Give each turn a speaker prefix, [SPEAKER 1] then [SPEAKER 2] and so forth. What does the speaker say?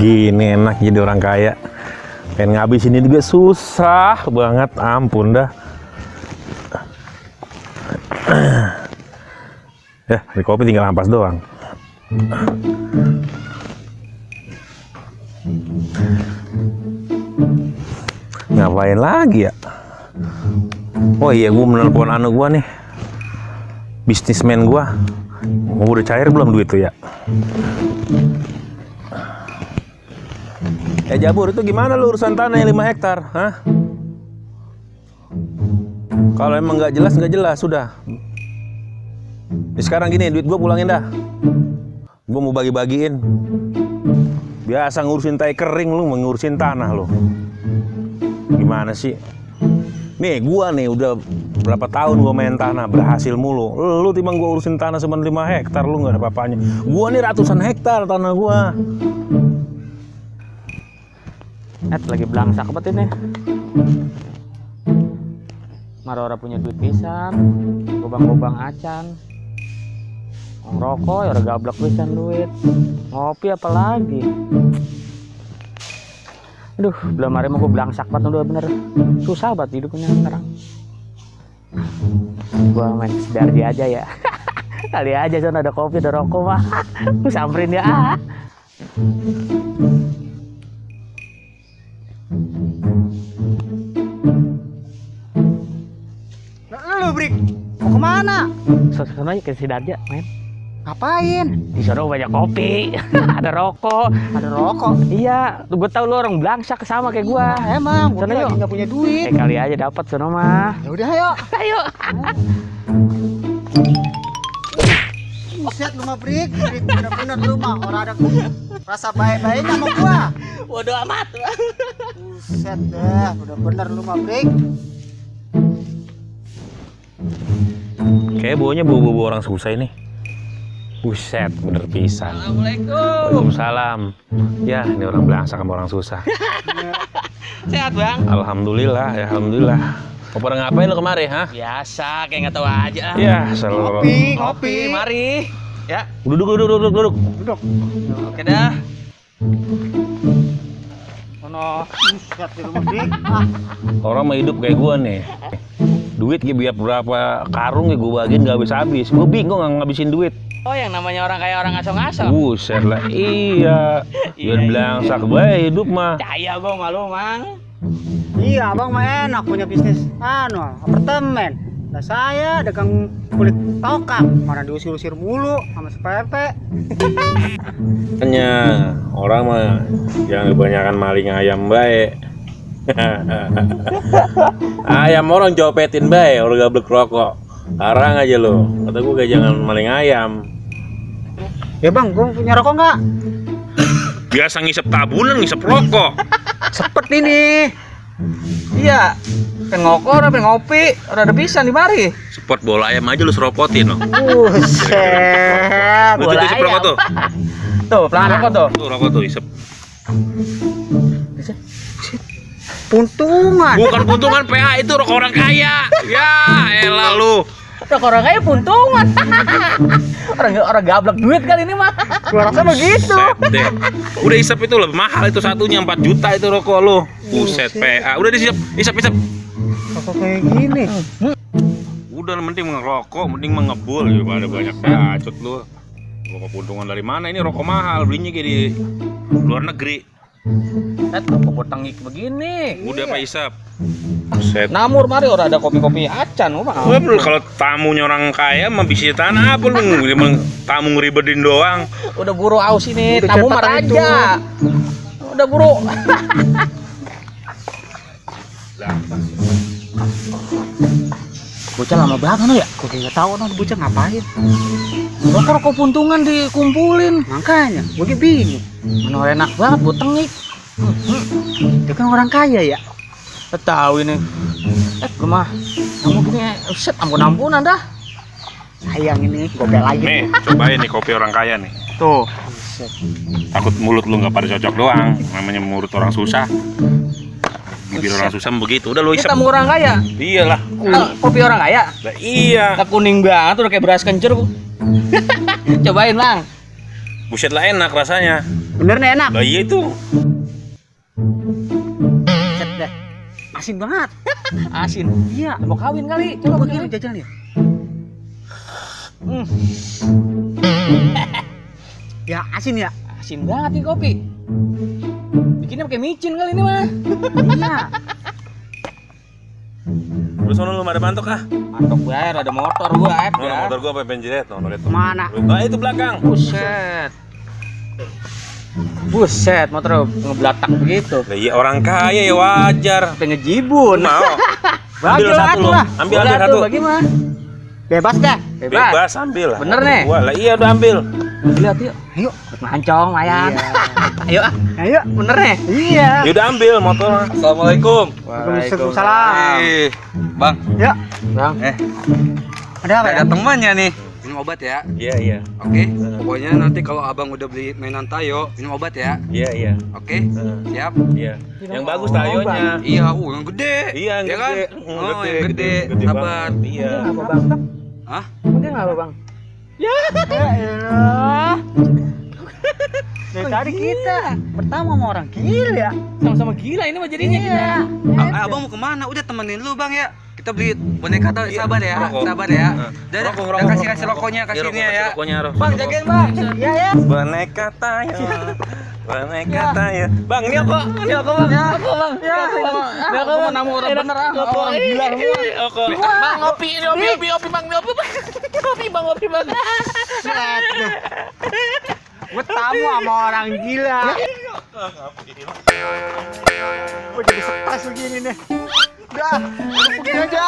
[SPEAKER 1] Gini enak jadi orang kaya. Pengen ngabisin ini juga susah banget, ampun dah. Ya, di kopi tinggal ampas doang. Ngapain lagi ya? Oh iya, gue menelpon anu gue nih, bisnismen gue. Udah cair belum duit tuh ya? Jabur, itu gimana lu urusan tanah yang 5 hektar? Hah? Kalau emang nggak jelas sudah. Sekarang gini, duit gue pulangin dah. Gue mau bagi-bagiin. Biasa ngurusin tai kering, lu ngurusin tanah lu. Gimana sih? Nih, gue nih udah berapa tahun gue main tanah, berhasil mulu. Lu timbang gue urusin tanah cuma 5 hektar, lu nggak ada apa-apanya. Gue nih ratusan hektar tanah gue.
[SPEAKER 2] Lagi belangsak banget ini. Marora punya duit pisan, gobang-gobang acan. Ngerokok ya udah gablek pisan duit. Ngopi apa lagi? Aduh, belum hari mau gue belangsak banget udah bener. Susah banget hidupnya sekarang. Gua main Sidardi aja ya. Kali aja sana ada kopi, ada rokok mah. Gue samperin ya.
[SPEAKER 3] Lu Brik, mau kemana?
[SPEAKER 2] Soalnya ke Sidardi main.
[SPEAKER 3] Ngapain?
[SPEAKER 2] Di sana banyak kopi, ada rokok.
[SPEAKER 3] Ada rokok.
[SPEAKER 2] Iya, gue tau lu orang belangsak sama kayak gua.
[SPEAKER 3] Emang, gua
[SPEAKER 2] Sana
[SPEAKER 3] lagi
[SPEAKER 2] yuk.
[SPEAKER 3] nggak punya duit.
[SPEAKER 2] Kali aja dapat sono mah.
[SPEAKER 3] Ya udah ayo.
[SPEAKER 2] Ayo.
[SPEAKER 3] Buset lu mah Brik, bener-bener lu mah orang ada rasa baik-baiknya sama gua.
[SPEAKER 2] Bodoh amat.
[SPEAKER 3] Buset dah, bener-bener lu mah Brik.
[SPEAKER 1] Kayak baunya bau-bau orang susah ini. Buset, bener pisan.
[SPEAKER 2] Assalamualaikum.
[SPEAKER 1] Waalaikumsalam. Ya, ini orang belangsak sama orang susah.
[SPEAKER 2] Sehat bang?
[SPEAKER 1] Alhamdulillah, ya alhamdulillah. Mau pada ngapain lo kemari, ha?
[SPEAKER 2] Biasa, kayak nggak tahu aja.
[SPEAKER 1] Ya, selalu.
[SPEAKER 3] Ngopi.
[SPEAKER 2] Mari. Ya.
[SPEAKER 1] Duduk.
[SPEAKER 3] Duduk.
[SPEAKER 2] Oke dah.
[SPEAKER 3] Sono. Buset lu mah Brik.
[SPEAKER 1] Orang mah hidup kayak gua nih. Duit biar berapa karung ya gua bagiin gak habis-habis. Gua bingung ngabisin duit.
[SPEAKER 2] Oh, yang namanya orang kayak orang ngasong-ngasong.
[SPEAKER 1] Buset lah, iya. Biar belangsak bae hidup mah.
[SPEAKER 2] Caya gua malu mang.
[SPEAKER 3] Iya, abang mah enak punya bisnis apartemen. Nah saya dagang kulit tokak, mana diusir-usir mulu sama sepepe.
[SPEAKER 1] Hanya orang mah jangan kebanyakan maling ayam bae. Ayam orang copetin bae, orang gablek rokok. Larang aja lo, kata gue kayak jangan maling ayam.
[SPEAKER 3] Ya bang, gue punya rokok nggak?
[SPEAKER 1] Biasa ngisep tabunan, ngisep rokok.
[SPEAKER 3] Sepet ini.
[SPEAKER 2] Iya. Pengen ngokor, pengen ngopi, ada pisan di mari.
[SPEAKER 1] Spot bola ayam aja lu seropotin no.
[SPEAKER 3] Buset.
[SPEAKER 1] Lu juga isep rokok tuh.
[SPEAKER 2] Tuh, pelan rokok tuh.
[SPEAKER 1] Tuh rokok tuh isep.
[SPEAKER 3] Puntungan.
[SPEAKER 1] Bukan puntungan PA, itu rokok orang kaya. Ya elah lu.
[SPEAKER 2] Rokok orang kaya puntungan. orang gablek duit kali ini mah.
[SPEAKER 3] Gua rasa begitu.
[SPEAKER 1] Buset deh. Udah isep itu lebih mahal itu satunya 4 juta itu rokok lu. Buset PA. Udah disisep, isep.
[SPEAKER 3] Rokok kayak gini.
[SPEAKER 1] Udah mending ngerokok, mending mengebul daripada banyak bacot lu. Rokok puntungan dari mana? Ini rokok mahal, belinya kayak di luar negeri.
[SPEAKER 2] Rokok tengik begini.
[SPEAKER 1] Udah Pak Isap. Buset.
[SPEAKER 2] Namur mari orang ada kopi-kopi acan mah.
[SPEAKER 1] Kalau tamunya orang kaya mah bisa tanah apa lu? Tamu ngeribetin doang.
[SPEAKER 2] Udah buru aus ini,
[SPEAKER 3] Udah
[SPEAKER 2] tamu
[SPEAKER 3] cepat
[SPEAKER 2] mah
[SPEAKER 3] itu.
[SPEAKER 2] raja. Udah buru. Bocah lama banget ya?
[SPEAKER 3] Gua nggak tahu bocah ngapain.
[SPEAKER 2] Rokok puntungan dikumpulin.
[SPEAKER 3] Makanya, gua bingung.
[SPEAKER 2] Mana enak banget buat tengik.
[SPEAKER 3] Dia kan orang kaya ya.
[SPEAKER 2] Tahu ini. Gemah. Kamu gini, set ampun-ampunan dah.
[SPEAKER 3] Sayang ini, gobel lagi.
[SPEAKER 1] Nih, cobain nih kopi orang kaya nih.
[SPEAKER 3] Tuh.
[SPEAKER 1] Takut mulut lu nggak pada cocok doang. Namanya mulut orang susah. Bibir orang susah begitu. Udah lu isep.
[SPEAKER 2] Kita mau orang kaya.
[SPEAKER 1] Iyalah.
[SPEAKER 2] Kopi orang kaya.
[SPEAKER 1] Lah iya.
[SPEAKER 2] Kita kuning banget udah kayak beras kencur. Cobain, Bang.
[SPEAKER 1] Buset lah enak rasanya.
[SPEAKER 3] Bener nih enak.
[SPEAKER 1] Lah iya itu.
[SPEAKER 3] Set deh. Asin banget.
[SPEAKER 2] Asin.
[SPEAKER 3] Iya.
[SPEAKER 2] Mau kawin kali.
[SPEAKER 3] Coba
[SPEAKER 2] Coba
[SPEAKER 3] begini
[SPEAKER 2] begini.
[SPEAKER 3] jajan ya. Ya asin ya.
[SPEAKER 2] Asin banget nih kopi. Bikinnya pakai micin kali ini mah.
[SPEAKER 3] Iya.
[SPEAKER 1] Lu sono lu ada mantok ah.
[SPEAKER 2] Mantok bayar ada motor gua
[SPEAKER 1] Oh, motor gua apa penjeret no, itu.
[SPEAKER 3] Mana?
[SPEAKER 1] Ah, itu belakang.
[SPEAKER 2] Buset. Buset, motor ngeblatak begitu.
[SPEAKER 1] Lah iya orang kaya ya wajar.
[SPEAKER 2] Sampai ngejibun.
[SPEAKER 1] Mau.
[SPEAKER 3] Bagi
[SPEAKER 1] Ambil
[SPEAKER 3] lah,
[SPEAKER 1] satu
[SPEAKER 3] atuh
[SPEAKER 1] lu.
[SPEAKER 3] lah.
[SPEAKER 1] Ambil
[SPEAKER 2] Boleh
[SPEAKER 1] satu.
[SPEAKER 2] tuh, bagi mah.
[SPEAKER 3] Bebas deh.
[SPEAKER 1] Bebas ambil lah.
[SPEAKER 2] Bener nih?
[SPEAKER 1] Gua lah iya udah ambil.
[SPEAKER 2] Lihat yuk.
[SPEAKER 3] Ayo.
[SPEAKER 2] Mancong, mayan. Ayo ah.
[SPEAKER 3] Ayo.
[SPEAKER 2] Bener nih?
[SPEAKER 3] Iya.
[SPEAKER 1] Ya udah ambil motor.
[SPEAKER 4] Assalamualaikum.
[SPEAKER 3] Waalaikumsalam.
[SPEAKER 4] Bang.
[SPEAKER 3] Ya.
[SPEAKER 2] Bang.
[SPEAKER 3] Ada apa ya?
[SPEAKER 4] Ada temannya nih. Minum obat ya.
[SPEAKER 1] Iya iya.
[SPEAKER 4] Oke. Pokoknya nanti kalau abang udah beli mainan Tayo, minum obat ya.
[SPEAKER 1] Iya iya.
[SPEAKER 4] Oke. Siap.
[SPEAKER 1] Iya. Yang bagus tayonya.
[SPEAKER 4] Iya, yang gede.
[SPEAKER 1] Iya, yang
[SPEAKER 4] Ya
[SPEAKER 1] gede.
[SPEAKER 4] kan? Oh, yang gede. Sabar.
[SPEAKER 1] banget. Iya.
[SPEAKER 2] Apa bang?
[SPEAKER 4] Hah?
[SPEAKER 2] Mungkin apa bang?
[SPEAKER 3] Ya elah. Dari tadi kita pertama sama orang gila.
[SPEAKER 2] Sama-sama gila ini mah jadinya kita.
[SPEAKER 4] Abang mau kemana? Udah temenin lu bang ya. Kita beli boneka Tayo.
[SPEAKER 1] Iya,
[SPEAKER 4] Sabar ya.
[SPEAKER 1] rokok.
[SPEAKER 4] Sabar ya. Dan
[SPEAKER 1] Rokok,
[SPEAKER 4] kasih rokoknya, kasihnya ya.
[SPEAKER 1] Rokoknya,
[SPEAKER 4] Bang, jagain bang.
[SPEAKER 3] Iya ya.
[SPEAKER 1] Boneka Tayo. Boneka Tayo. Bang, ini apa? Ini apa, Bang?
[SPEAKER 2] Apa bang? Ya, ya aku mau nama orang bener ah, orang gila semua. Bang ngopi, ngopi bang, ngopi bang.
[SPEAKER 3] Gue tamu sama orang gila. Gue jadi stres begini nih. Udah, pergi aja.